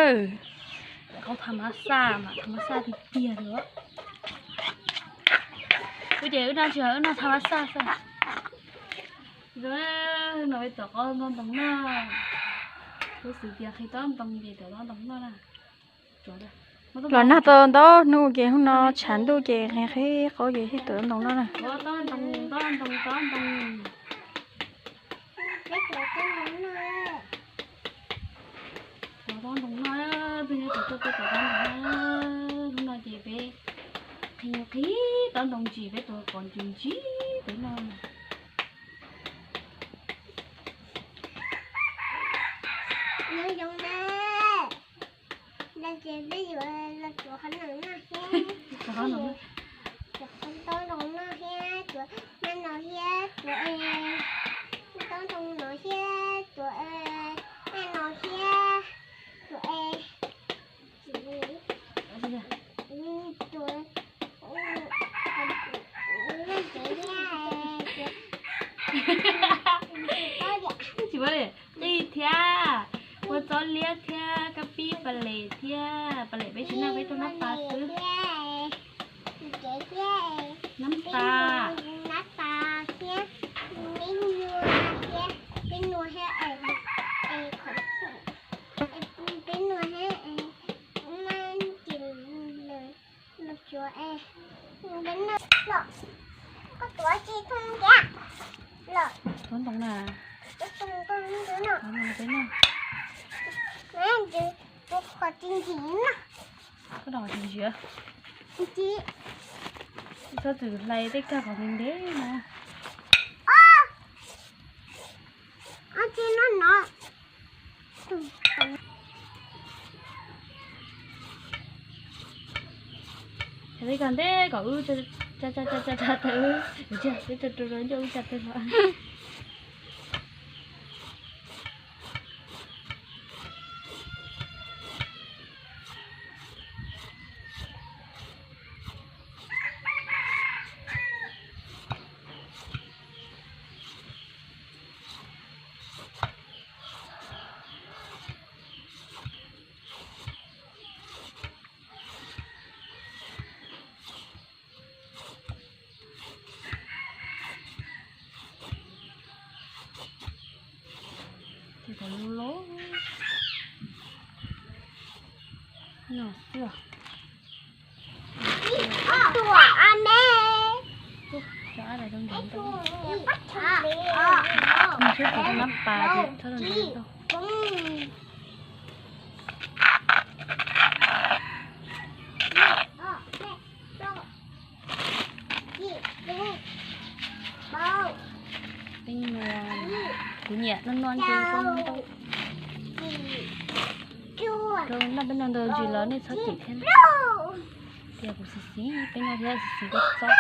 Qhov tha mav xaj mas tha mav xaj tiag tiag li. Kuv ces wb noj tsis, wb noj tha mav xaj xwb. No peb tuav qhov ntoo noj. Kuv xav tias qhib tob ntoo ces tuav tob ntoo noj na. Los nag tau ntau hnub ces hnub no tshav ntuj ces qhib qhib qaub ces thiaj tuav ntoo noj na. Tuav tob ntoo, tob ntoo, tob ntoo. Tuav tob ntoo noj, peb nyob tsev tuaj peb tuav tob ntoo noj. Hnub no ces peb qhib qhib tob ntoo ntsis, peb tuav qos ntsis ntsis peb noj. Nyob zoo na, no ces peb yuav los tuav qhov no noj thiab. Tuav tob ntoo noj thiab, tuav nab no thiab, tuav tob ntoo no thiab, tuav nab no thiab, tuav, tuav, tuav, tsis muaj li, qij thiab, ua txob liab thiab, kab pib, pas les thiab, pas les peb tsis noj, peb rau nab pas xwb. Nab pas, nab pas thiab, peb nua thiab, peb nua thiab, peb nua thiab, maj ces los cuav es, peb nua los, koj tuav tsis thoob thiab los. Tuav ntoo na. Tuav ntoo, tuav ntoo, tuav ntoo, peb nua. Ntsis, tus qhov tsis ntsim na. Koj dog tsis ntsim. Ntsim. Txhob txwm hlais tej kag kom ntev ntev no. Ob tsi no no. Hlais tej kag ntev kom wb tsa tsa tsa tsa tawg, wb tsa tsa tsa tawg los, wb tsa tawg los. Ces kom lub lub no xwb. Ua me, tso ab lais rau ntawd ntau. Nws tshuav tus nab pas ces txhob rau ntawd ntau. Peb nua, kuv nyiam noj noj ntau ntau. Rau noj peb noj ntau ntsis los nej txhob cem thiab. Tias kuv xis xis, peb noj thiab xis xis koj txob.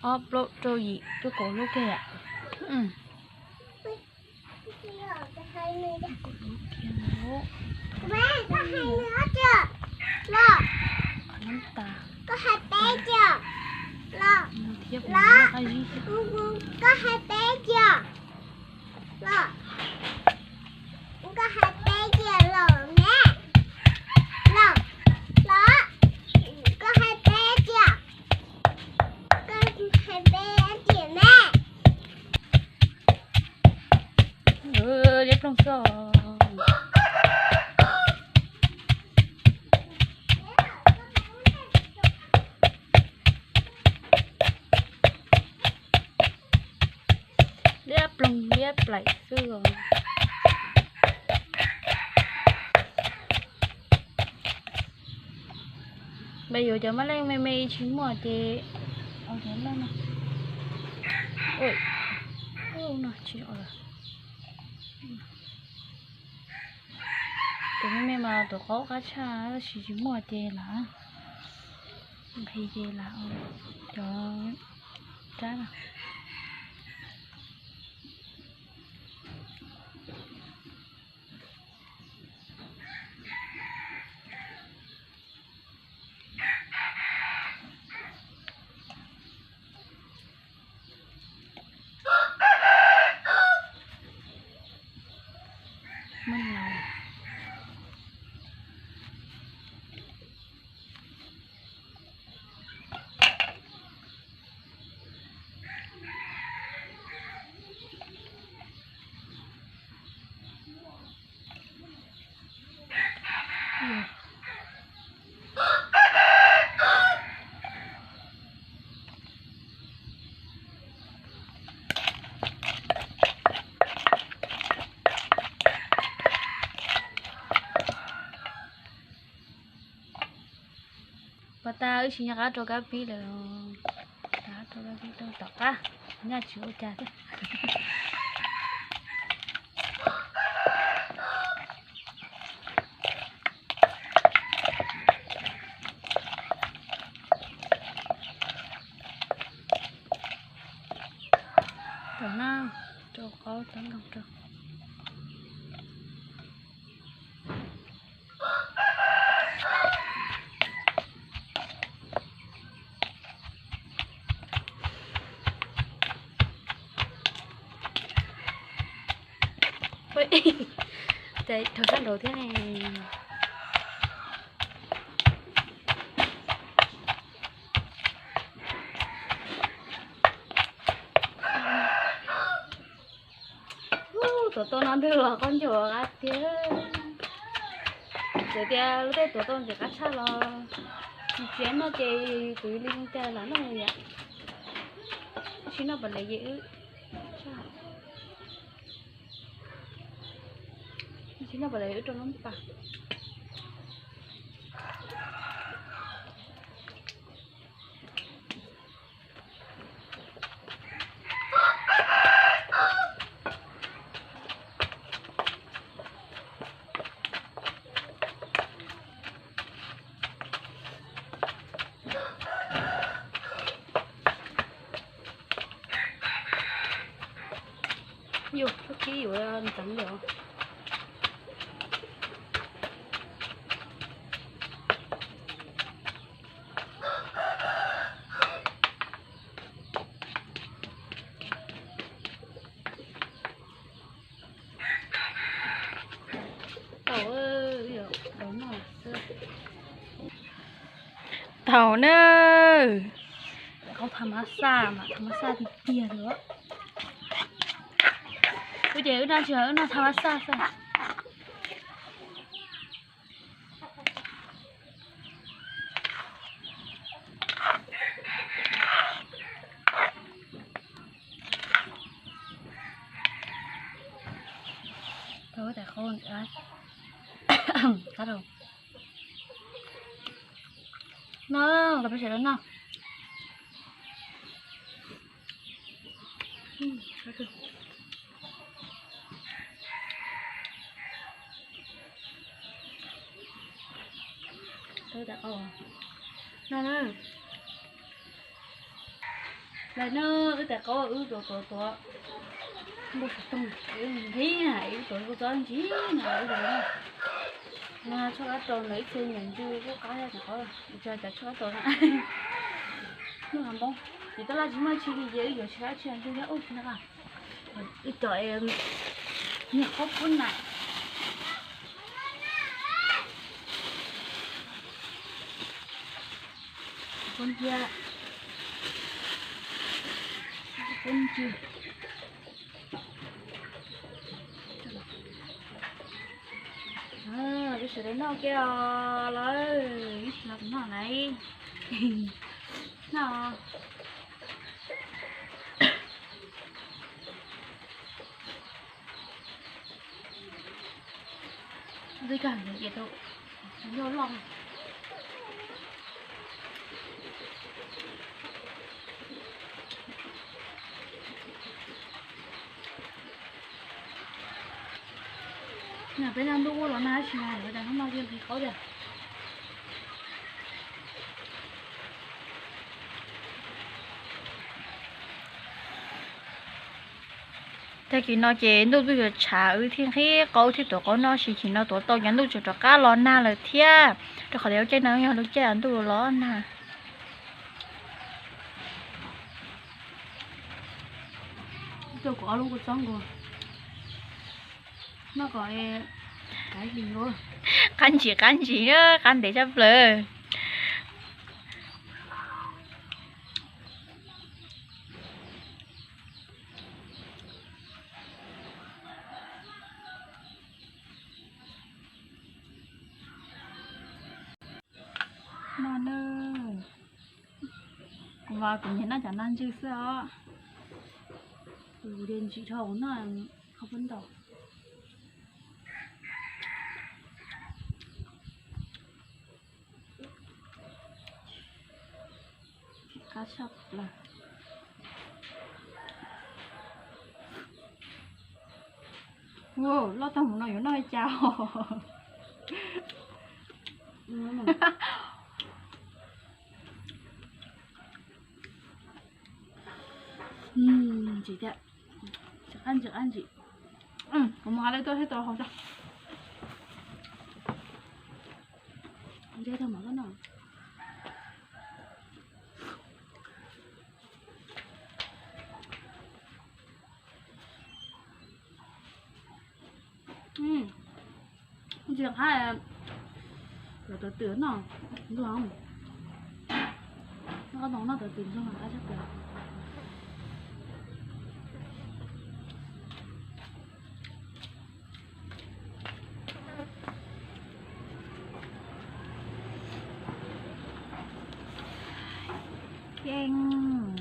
Ob plaub rau yim cuaj kaum lub kiag yom. Qhov nab tas. Thiab qab zib thiab. Liab ploog xwb os. Liab ploog liab plaim xwb os. Npaj yuav cov mab leej me me tsis muaj ces, cov loj no, no tsis, cov me me mas tuav qaub qab tshaj, tab sis tsis muaj ces lam nqhis ces lam cov rab no. Tsis nco qab rau kab pib lawm, rau kab pib rau tom qab, nyaj tsis ua cas thiab. Tom no, rau qaub txob nkaus rau. Ces rau sab nraud thiab ne. Tuav tau no ntwg los qaub ncaug qab tiag. Txawm tias luag tej tuav tau ntxim qab tshaj los tsis tsis noj ces kuv li cas lam noj yom. Tsis noj pam lawv ces wb, tsis noj pam lawv wb rau lub pas. Yus, lub kib yuav ntxeev lawm. Tau, tau noj xwb. Tau na. Qaub tha mab xaj mas tha mab xaj tiag tiag li. Ub, ces wb noj tsis, wb noj tha mab xaj xwb. Tau tais qaub qab rau. No, los peb sawv daws noj. Tau tais qaub no na. Lawv na, wb tais qaub wb tuav tuav tuav npua xov tooj, wb nqhis na, wb tuav npua txob ntsig na, wb tuav no. Tshuaj kab rau ntawm ib txhia nyuam ntsw kuj qab thiab tais qaub, tsis cas tshuaj kab rau na. Hnub hav npoob ces tab laj tsis muaj tsi li ces wb yuav tsis kab tsis ntsw thiab ub tsis na. Wb cov niag qaub pub na. Pub ntsia, pub ntsia. Peb sawv daws noj kiag os lawm, ib pliag kuv noj lawm. Noj. Dej kag ntawd ces tau yog loj. Peb noj ntuj ua los nag tab sis mas lawv cas hnub no cia nqhis qaub tiag. Tag kis no ces ntuj twb yuav tshav wb thiaj nqhis qaub thiab tuav qaub noj, tab sis chim no tuav tau cov ntuj tseem rov qab los nag lawm thiab, rau qhov tias lub caij no yog lub caij ntuj los nag. Rau kuv ob lub kua txob nkaus. Noj kom qab ntsim qab ntsim, qab ntev tshaj plaws. No na, kuv mas kuv nyiam noj cov nag ntsw xwb os. Kuv tias ntsim dhau kuv noj qhov pub ntau. Qab tshaj plaws. Wow, loj tag mus no yuav noj li cas os? Ntsim thiab, ntsim qab ntsim qab ntsim. Kuv mus hais li tuaj thiab tau hau tso. Ntsia tag mov no. Ntsim qab, cov tawv twm no ntxuag, noj qab no noj tawv twm ntxuag mas qab tshaj plaws. Keej,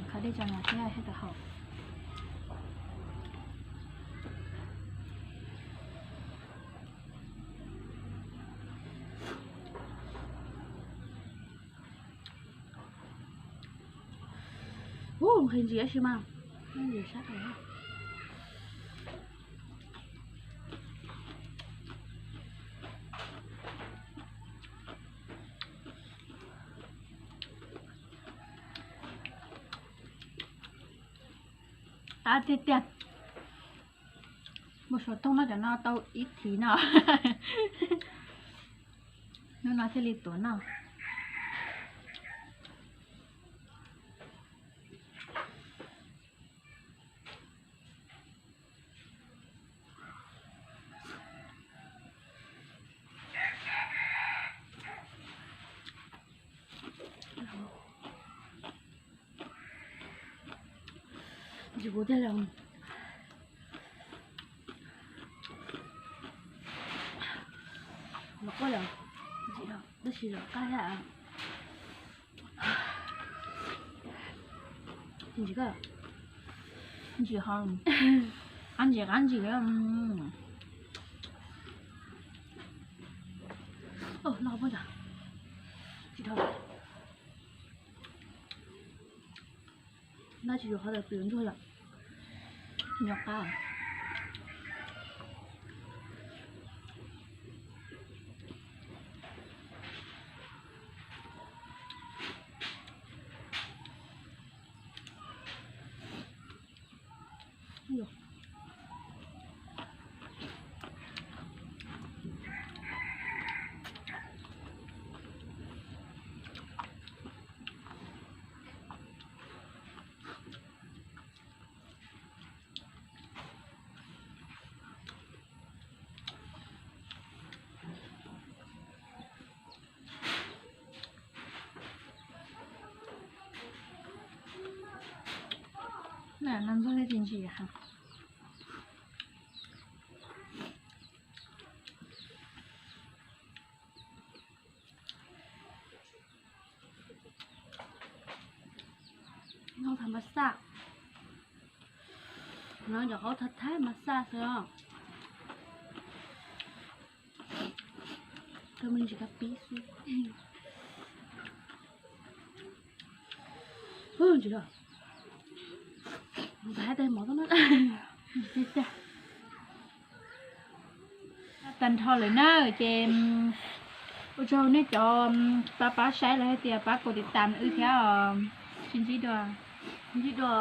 khav dej tso no thiab thiab tau hau. Ub, nqhis ntsim tab sis mas, nqhis sab tau. Qab tiag tiag. Muaj suav tooj noj cov no tau ib thiv no. Hnub no thiaj li tuav noj. Ntsim kuv tiag los. Los quaj los ntsim, tab sis los qab thiab. Ntsim koj, ntsim ho, qab ntsim qab ntsim. Loj pob yog, tsis dhau. Nab tsis yuav qhov tawv twm ntsuag yom, nyo qab. No ntxuag thiaj tsis ntsim heev. Noj thav mas xaj, no cov qaub thav thab mas xaj xwb os. Kawg me ntsis kab pib xwb. Ntsis los, ntxhais hais tias mov tau na. Tag nrho lawm na, ces ua tsaug nej cov pab pab saib los hais tias pab kov tiv tam wb thiab os. Sib ntsib dua, sib ntsib dua.